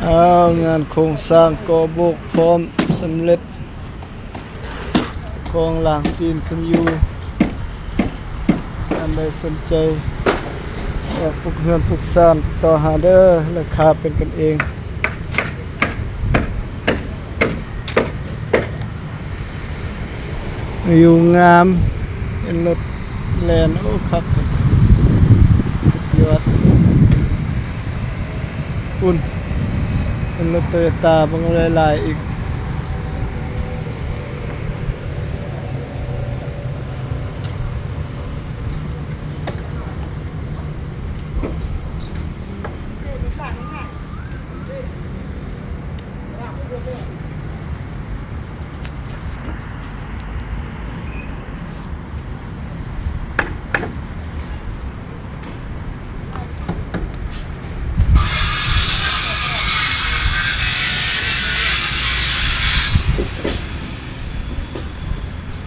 ອ້າວ ງານໂຄງສ້າງກໍ່ໂບກພ້ອມສຳເລັດ ຂອງຫຼາງຕີນຂຶ້ນຢູ່. ທ່ານໃດສົນໃຈອອກປຸກເຮືອນປຸກຊານ ຕິດຕໍ່ຫາເດີ້ ລາຄາເປັນກັນເອງ. ວິວງາມ ເຫັນລົດແລ່ນ ໂອ້ ຄັກ ສຸດຍອດ. ພຸ້ນ ເຫັນລົດໂຕໂຍຕ້າ ເບິ່ງຫຼາຍໆອີກ.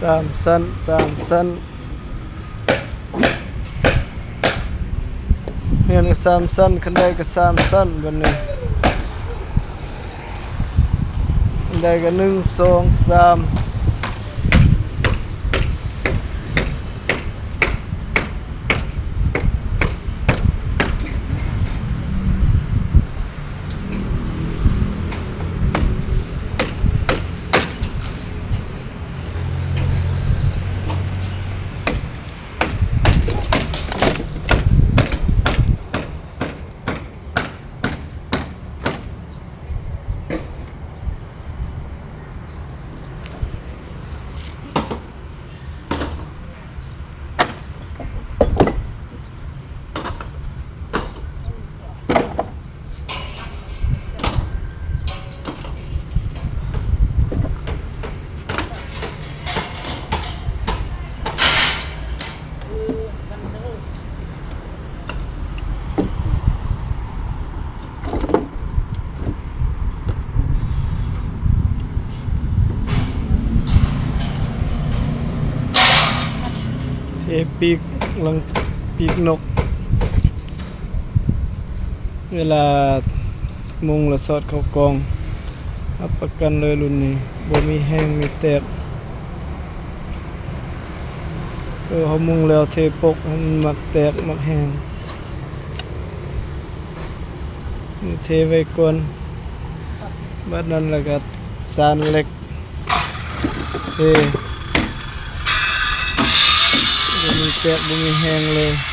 ສາມຊັ້ນ ສາມຊັ້ນ. ເຮືອນກໍສາມຊັ້ນ ຄັນໄດກໍສາມຊັ້ນ ບັດນີ້ ຄັນໄດກໍໜຶ່ງ ສອງ ສາມ. ເທປີກຫຼັງ ປີກນົກ. ເວລາມຸງແລ້ວສອດເຂົ້າກ່ອງ ຮັບປະກັນເລີຍລຸ້ນນີ້ ບໍ່ມີແຫ້ງມີແຕກ. ເອີ ເຮົາມຸງແລ້ວເທປົກໃຫ້ມັນມັກແຕກມັກແຫ້ງ ເທໄວ້ກ່ອນ. ບາດນັ້ນແລ້ວກໍສານເຫຼັກ ເທ ບໍ່ມີແຕກ ບໍ່ມີແຫ້ງເລີຍ.